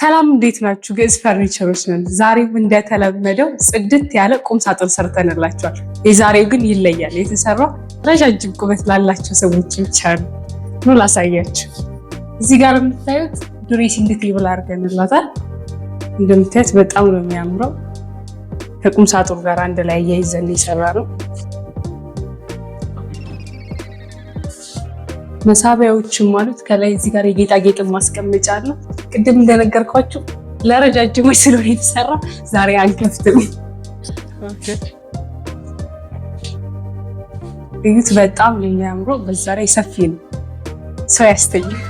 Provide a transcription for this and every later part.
ሰላም እንዴት ናችሁ? ግዕዝ ፈርኒቸሮች ነን። ዛሬም እንደተለመደው ጽድት ያለ ቁም ሳጥን ሰርተንላችኋል። የዛሬው ግን ይለያል። የተሰራው ረጃጅም ቁመት ላላቸው ሰዎች ብቻ ነው። ኑ ላሳያችሁ። እዚህ ጋር የምታዩት dressing table አድርገንላታል። እንደምታዩት በጣም ነው የሚያምረው። ከቁም ሳጥኑ ጋር አንድ ላይ አያይዘን የሰራነው። መሳቢያዎችም አሉት። ከላይ እዚህ ጋር የጌጣጌጥ ማስቀመጫ አለው። ቅድም እንደነገርኳችሁ ለረጃጅሞች ስለሆነ የተሰራ ዛሬ አንከፍትም። እዩት፣ በጣም ነው የሚያምረው። በዛ ላይ ሰፊ ነው፣ ሰው ያስተኛል።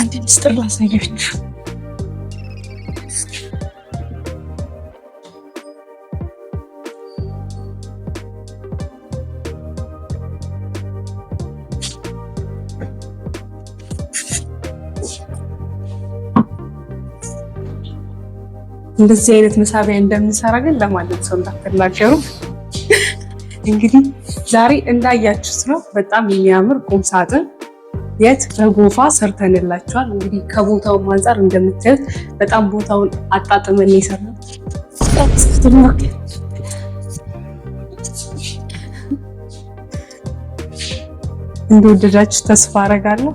አንድ ምስጢር ላሳያችሁ። እንደዚህ አይነት መሳቢያ እንደምንሰራ ግን ለማንም ሰው እንዳትናገሩ። እንግዲህ ዛሬ እንዳያችሁት ነው። በጣም የሚያምር ቁም ሳጥን የት በጎፋ ሰርተንላችኋል። እንግዲህ ከቦታውም አንጻር እንደምታዩት በጣም ቦታውን አጣጥመን የሰራነው። እንደወደዳችሁ ተስፋ አደርጋለሁ።